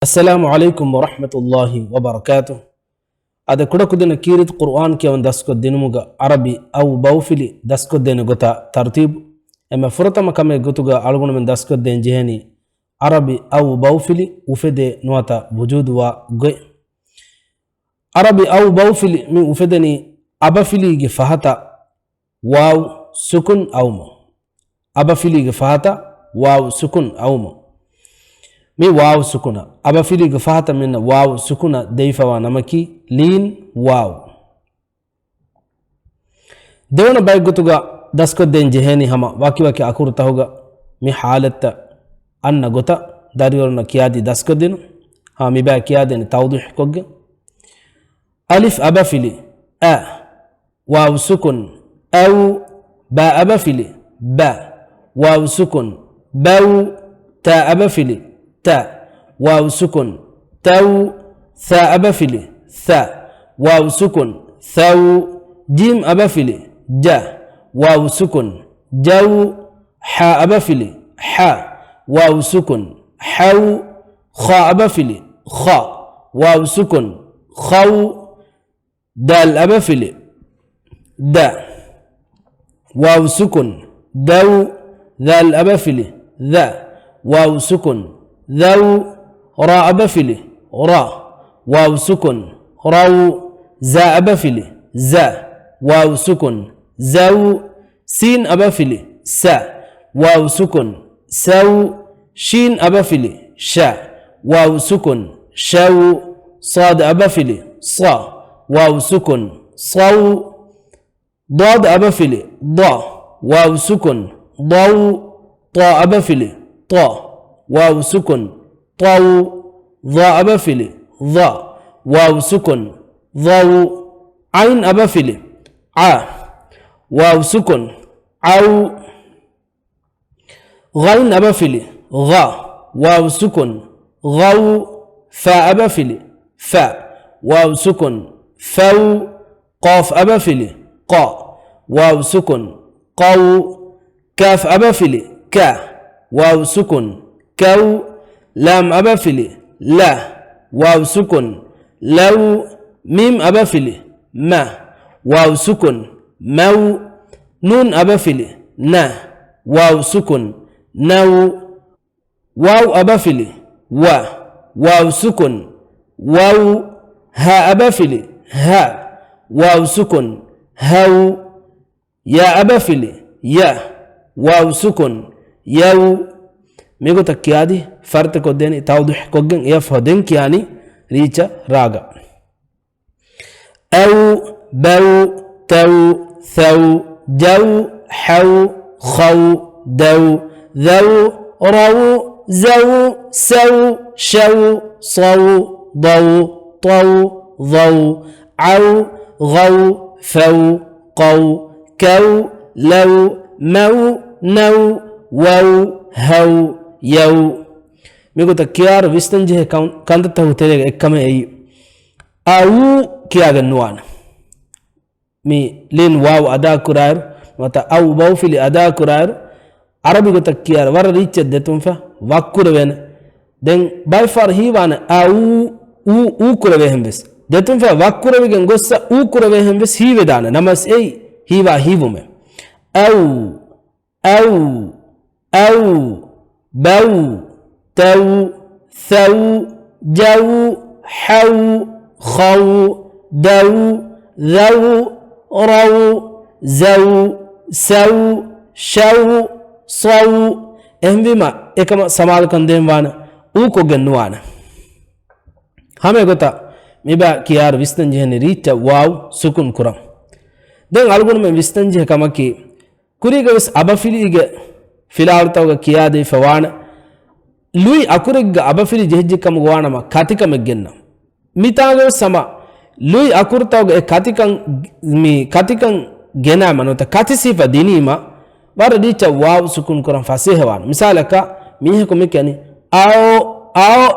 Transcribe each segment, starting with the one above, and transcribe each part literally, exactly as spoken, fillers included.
އައްސަލާމު ޢަލައިކުމް ވަރަޙްމަތުﷲި ވަބަރަކާތުހު. އަދި ކުޑަކުދިންނަށް ކީރިތި ޤުރުއާން ކިޔަވަން ދަސްކޮށްދިނުމުގަ ޢަރަބި އައު ބައުފިލި ދަސްކޮށްދޭނެ ގޮތާ ތަރުތީބު. އެންމެ ފުރަތަމަ ކަމެއް ގޮތުގަ އަޅުގަނޑުމެން ދަސްކޮށްދޭން ޖެހެނީ ޢަރަބި އައު ބައުފިލި އުފެދޭ ނުވަތަ ވުޖޫދުވާ ގޮތް. ޢަރަބި އައު ބައުފިލި މި އުފެދެނީ އަބަފިލީގެ ފަހަތަށް ވާވް ސުކުން އައުމު. އަބަފިލީގެ ފަހަތަށް ވާވް ސުކުން އައުމު. މި ވާވް ސުކުނަށް، އަބަފިލީގެ ފަހަތަށް މިންނަ ވާވް ސުކުނަށް ދެވިފަވާ ނަމަކީ ލީން ވާވް. ދެވަނަ ބައެއްގޮތުގަ ދަސްކޮށްދޭން ޖެހޭނީ ހަމަ ވަކިވަކި އަކުރުތަކުގަ މި ޙާލަތްތައް އަންނަ ގޮތަށް ދަރިވަރުންނަށް ކިޔާދީ ދަސްކޮށްދިނުން. ހަމަ މިބައި ކިޔާދޭނެ ތައުޟީޙުކޮށްގެން. އަލިފް އަބަފިލި އަ، ވާވް ސުކުން އައު، ބާ އަބަފިލި ބަ، ވާވް ސުކުން ބައު، ތާ އަބަފިލި ތަ، ވާވް ސުކުން ތައު، ޘާ އަބަފިލި ޘަ، ވާވް ސުކުން ޘައު، ޖީމް އަބަފިލި ޖަ، ވާވް ސުކުން ޖައު، ޙާ އަބަފިލި ޙަ، ވާވް ސުކުން ޙައު، ޚާ އަބަފިލި ޚަ، ވާވް ސުކުން ޚައު، ދާލް އަބަފިލި ދަ، ވާވް ސުކުން ދައު، ޛާލް އަބަފިލި ޛަ، ވާވް ސުކުން ޛައު، ރާ އަބަފިލި ރަ، ވާވް ސުކުން ރައު، ޒާ އަބަފިލި ޒަ، ވާވް ސުކުން ޒައު، ސީން އަބަފިލި ސަ، ވާވް ސުކުން ސައު، ޝީން އަބަފިލި ޝަ، ވާވް ސުކުން ޝައު، ޞާދް އަބަފިލި ޞަ، ވާވް ސުކުން ޞައު، ޟާދް އަބަފިލި ޟަ، ވާވް ސުކުން ޟައު، ޠާ އަބަފިލި ޠަ، ވާވް ސުކުން ޠައު، ޡާ އަބަފިލި ޡަ، ވާވް ސުކުން ޡައު، ޢައިން އަބަފިލި ޢަ، ވާވް ސުކުން ޢައު، ޣައިން އަބަފިލި ޣަ، ވާވް ސުކުން ޣައު، ފާ އަބަފިލި ފަ، ވާވް ސުކުން ފައު، ޤާފް އަބަފިލި ޤަ، ވާވް ސުކުން ޤައު، ކާފް އަބަފިލި ކަ، ވާވް ސުކުން ކައު، ލާމް އަބަފިލި ލަ، ވާވް ސުކުން ލައު، މީމް އަބަފިލި މަ، ވާވް ސުކުން މައު، ނޫން އަބަފިލި ނަ، ވާވް ސުކުން ނައު، ވާވް އަބަފިލި ވަ، ވާވް ސުކުން ވައު، ހާ އަބަފިލި ހަ، ވާވް ސުކުން ހައު، ޔާ އަބަފިލި ޔަ، ވާވް ސުކުން ޔައު. މިގޮތަށް ކިޔާދީ ފަރިތަކޮށްދޭނީ ތައުޟީޙުކޮށްގެން. އެއަށްފަހު ދެން ކިޔާނީ ރީއްޗަށް ރާގަށް. އައު، ބައު، ތައު، ޘައު، ޖައު، ޙައު، ޚައު، ދައު، ޛައު، ރައު، ޒައު، ސައު، ޝައު، ޞައު، ޟައު، ޠައު، ޡައު، ޢައު، ޣައު، ފައު، ޤައު، ކައު، ލައު، މައު، ނައު، ވައު، ހައު، ޔައު. މިގޮތަށް ކިޔާއިރު ވިސްނަންޖެހޭ ކަން-، ކަންތައްތަކުގެ ތެރޭގަ އެއްކަމެއް އެއީ، އައު ކިޔާގެން ނުވާނެ. މި ލީން ވާވް އަދާކުރާއިރު، ނުވަތަ އައު ބައުފިލި އަދާކުރާއިރު، ޢަރަބި ގޮތަށް ކިޔާއިރު ވަރަށް ރީއްޗަށް ދެތުންފަ ވައްކުރެވޭނެ. ދެން ބައެއްފަހަރު ހީވާނެ އައު، އޫ، އޫ ކުރެވޭހެން ވެސް. ދެތުންފަ ވައްކުރެވިގެން ގޮއްސަ އޫ ކުރެވޭހެން ވެސް ހީވެދާނެ. ނަމަވެސް އެއީ ހީވާ ހީވުމެއް. އައު، އައު، އައު، ބައު، ތައު، ޘައު، ޖައު، ޙައު، ޚައު، ދައު، ޛައު، ރައު، ޒައު، ސައު، ޝައު، ޞައު. އެހެންވީމަ، އެކަމަށް ސަމާލުކަން ދޭން ވާނެ، އޫ ކޮށްގެން ނުވާނެ. ހަމަ އެގޮތަށް މިބައި ކިޔާއިރު ވިސްނަން ޖެހެނީ ރީއްޗަށް ވާވް ސުކުން ކުރަން. ދެން އަޅުގަނޑުމެން ވިސްނަން ޖެހޭ ކަމަކީ، ކުރީގަ ވެސް އަބަފިލީގެ ފިލާވަޅުތަކުގަ ކިޔާދެވިފަ ވާނެ، ލުއި އަކުރެއްގަ އަބަފިލި ޖެހިއްޖެ ކަމުގަ ވާނަމަ ކަތިކަމެއް ގެންނަން. މިތާނގަ ވެސް ހަމަ ލުއި އަކުރުތަކުގަ އެ ކަތިކަން، މި ކަތިކަން ގެނައިމަ ނުވަތަ ކަތި ސިފަ ދިނީމަ، ވަރަށް ރީއްޗަށް ވާވް ސުކުން ކުރަން ފަސޭހަވާނެ. މިސާލަކަށް މީހަކު މި ކިޔަނީ އައޯ، އައޯ،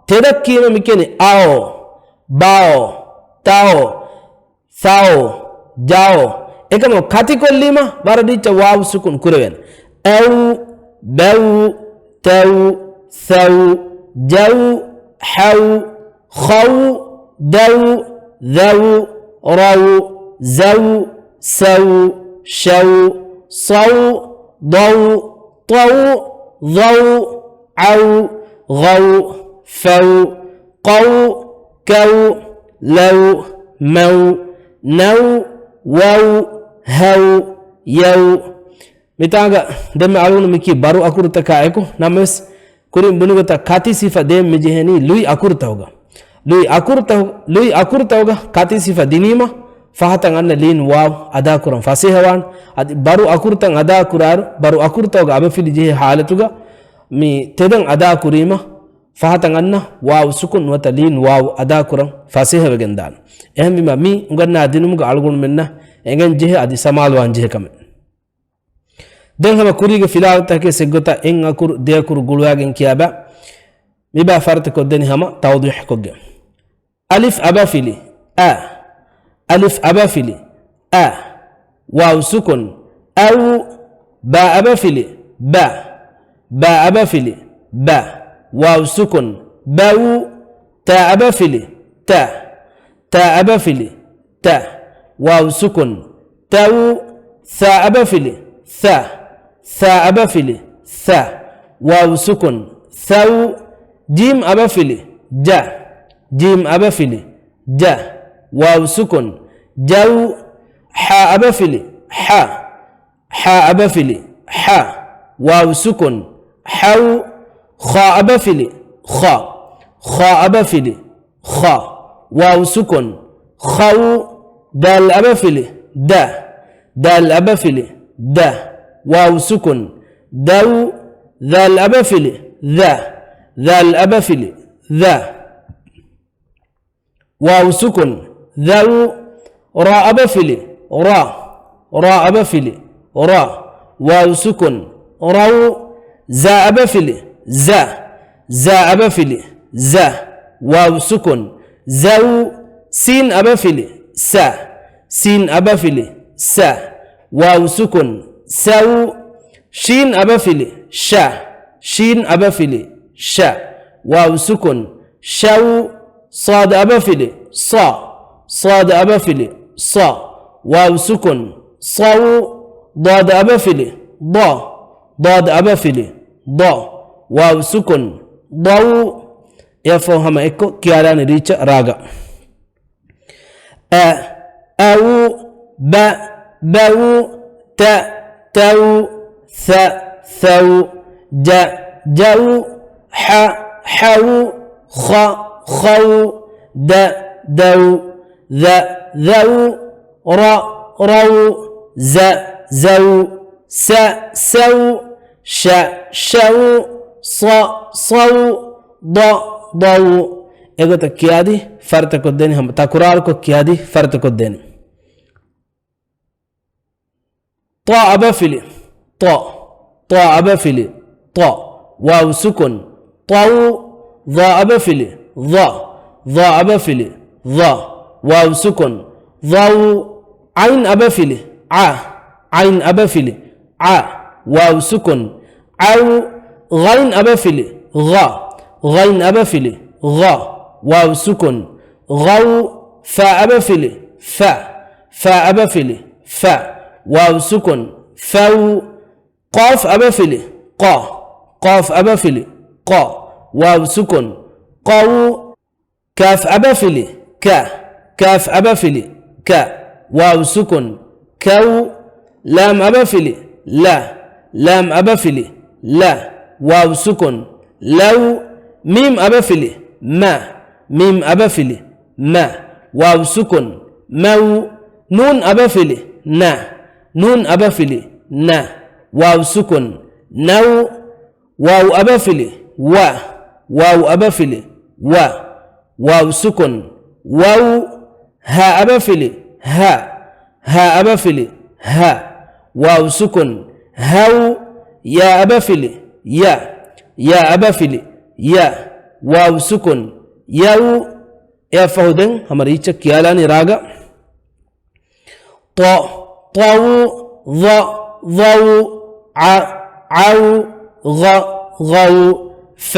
ތެދަށް ކީމަ މި ކިޔަނީ އައޯ، ބައޯ، ތައޯ، ޘައޯ، ޖައޯ. އެކަމަކު ކަތިކޮށްލީމަ ވަރަށް ރީއްޗަށް ވާވް ސުކުން ކުރެވޭނެ. އައު، ބައު، ތައު، ޘައު، ޖައު، ޙައު، ޚައު، ދައު، ޛައު، ރައު، ޒައު، ސައު، ޝައު، ޞައު، ޟައު، ޠައު، ޡައު، ޢައު، ޣައު، ފައު، ޤައު، ކައު، ލައު، މައު، ނައު، ވައު، ހައު، ޔައު. މިތާނގަ ދެންމެ އަޅުގަނޑު މިކީ ބަރު އަކުރުތަކާ އެކު، ނަމަވެސް ކުރިން ބުނިގޮތަށް ކަތި ސިފަ ދޭން މިޖެހެނީ ލުއި އަކުރުތަކުގަ. ލުއި އަކުރުތަކު، ލުއި އަކުރުތަކުގަ ކަތި ސިފަ ދިނީމަ، ފަހަތަށް އަންނަ ލީން ވާވް އަދާކުރަން ފަސޭހަވާން. އަދި ބަރު އަކުރުތައް އަދާކުރާއިރު، ބަރު އަކުރުތަކުގަ އަބަފިލި ޖެހޭ ހާލަތުގަ މި ތެދަށް އަދާކުރީމަ، ފަހަތަށް އަންނަ ވާވް ސުކުން ނުވަތަ ލީން ވާވް އަދާކުރަން ފަސޭހަވެގެންދާނެ. އެހެންވީމަ، މި އުނގަންނާ ދިނުމުގަ އަޅުގަނޑުމެންނަށް އެނގެން ޖެހޭ އަދި ސަމާލުވާން ޖެހޭ ކަމެއް. ދެން ހަމަ ކުރީގެ ފިލާވަޅުތަކެއް އެއްގޮތަށް އެއް އަކުރު ދެ އަކުރު ގުޅުވާގެން ކިޔާބަ، މިބާ ފަރިތަކޮށްދެނީ ހަމަ ތައުޟީޙުކޮށްގެން. އަލިފް އަބަފިލި، އަ. އަލިފް އަބަފިލި، އަ. ވާވް ސުކުން، އައު. ބާ އަބަފިލި، ބަ. ބާ އަބަފިލި، ބަ. ވާވް ސުކުން، ބައު. ތާ އަބަފިލި، ތަ. ތާ އަބަފިލި، ތަ. ވާވް ސުކުން، ތައު. ޘާ އަބަފިލި، ޘަ. ޘާ އަބަފިލި، ޘަ. ވާވް ސުކުން، ޘައު. ޖީމް އަބަފިލި، ޖަ. ޖީމް އަބަފިލި، ޖަ. ވާވް ސުކުން، ޖައު. ޙާ އަބަފިލި، ޙަ. ޙާ އަބަފިލި، ޙަ. ވާވް ސުކުން، ޙައު. ޚާ އަބަފިލި، ޚަ. ޚާ އަބަފިލި، ޚަ. ވާވް ސުކުން، ޚައު. ދާލް އަބަފިލި، ދަ. ދާލް އަބަފިލި، ދަ. ވާވް ސުކުން، ދައު. ޛާލް އަބަފިލި، ޛަ. ޛާލް އަބަފިލި، ޛަ. ވާވް ސުކުން، ޛައު. ރާ އަބަފިލި، ރަ. ރާ އަބަފިލި، ރަ. ވާވް ސުކުން، ރައު. ޒާ އަބަފިލި، ޒަ. ޒާ އަބަފިލި، ޒަ. ވާވް ސުކުން، ޒައު. ސީން އަބަފިލި، ސަ. ސީން އަބަފިލި، ސަ. ވާވް ސުކުން، ސައު. ޝީން އަބަފިލި، ޝަ. ޝީން އަބަފިލި، ޝަ. ވާވް ސުކުން، ޝައު. ޞާދު އަބަފިލި، ޞަ. ޞާދު އަބަފިލި، ޞަ. ވާވް ސުކުން، ޞައު. ޟާދު އަބަފިލި، ޟަ. ޟާދު އަބަފިލި، ޟަ. ވާވް ސުކުން، ޟައު. އެއަށްފަހު ހަމަ އެއްކޮށް ކިޔާލާނެ ރީއްޗަށް ރާގަ. އަ، އައު، ބަ، ބައު، ތަ، ތައު، ޘަ، ޘައު، ޖަ، ޖައު، ޙަ، ޙައު، ޚަ، ޚައު، ދަ، ދައު، ޛަ، ޛައު، ރަ، ރައު، ޒަ، ޒައު، ސަ، ސައު، ޝަ، ޝައު، ޞަ، ޞައު، ޟަ، ޟައު. އެގޮތަށް ކިޔާދީ ފަރިތަކޮށްދޭނެ ހަމަ، ތަކުރާރުކޮށް ކިޔާދީ ފަރިތަކޮށްދޭނެ. ޠާ އަބަފިލި، ޠަ. ޠާ އަބަފިލި، ޠަ. ވާވް ސުކުން، ޠައު. ޡާ އަބަފިލި، ޡަ. ޡާ އަބަފިލި، ޡަ. ވާވް ސުކުން، ޡައު. ޢައިން އަބަފިލި، ޢަ. ޢައިން އަބަފިލި، ޢަ. ވާވް ސުކުން، ޢައު. ޣައިން އަބަފިލި، ޣަ. ޣައިން އަބަފިލި، ޣަ. ވާވް ސުކުން، ޣައު. ފާ އަބަފިލި، ފަ. ފާ އަބަފިލި، ފަ. ވާވް ސުކުން، ފައު. ޤާފް އަބަފިލި، ޤަ. ޤާފް އަބަފިލި، ޤަ. ވާވް ސުކުން، ޤައު. ކާފް އަބަފިލި، ކަ. ކާފް އަބަފިލި، ކަ. ވާވް ސުކުން، ކައު. ލާމް އަބަފިލި، ލަ. ލާމް އަބަފިލި، ލަ. ވާވް ސުކުން، ލައު. މީމް އަބަފިލި، މަ. މީމް އަބަފިލި، މަ. ވާވް ސުކުން، މައު. ނޫން އަބަފިލި، ނަ. ނޫން އަބަފިލި، ނަ. ވާވް ސުކުން، ނައު. ވާވް އަބަފިލި، ވަ. ވާވް އަބަފިލި، ވަ. ވާވް ސުކުން، ވައު. ހާ އަބަފިލި، ހަ. ހާ އަބަފިލި، ހަ. ވާވް ސުކުން، ހައު. ޔާ އަބަފިލި، ޔަ. ޔާ އަބަފިލި، ޔަ. ވާވް ސުކުން، ޔައު. އެއަށްފަހު ދެން ހަމަ ރީއްޗަށް ކިޔާލާނީ ރާގަ. ޠ، ޠައު، ޡ، ޡައު، ޢ، ޢައު، ޣ، ޣައު، ފ،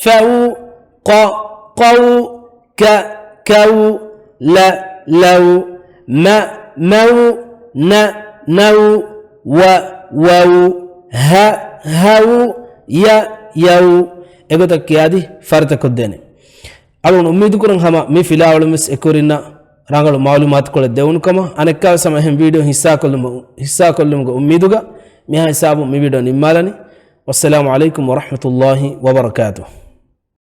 ފައު، ޤ، ކައު، ކަ، ކައު، ލަ، ލައު، މަ، މައު، ނަ، ނައު، ވަ، ވައު، ހަ، ހައު، ޔަ، ޔައު. އެގޮތަށް ކިޔާދީ ފަރިތަކޮށްދޭނެ. އަޅުގަނޑު އުއްމީދުކުރަން ހަމަ މި ފިލާވަޅުން ވެސް އެކުވެރިންނަށް ރަނގަޅު މައުލޫމާތުކޮޅެއް ދެވުނު ކަމަށް. އަނެއްކާވެސް ހަމަ އެހެން ވީޑިއޯ ހިއްސާކޮށްލުމު-، ހިއްސާކޮށްލުމުގެ އުއްމީދުގަ މިހާ ހިސާބުން މި ވީޑިއޯ ނިންމާލަނީ. ވައްސަލާމު ޢަލައިކުމް ވަރަޙްމަތުﷲި ވަބަރަކާތުހު.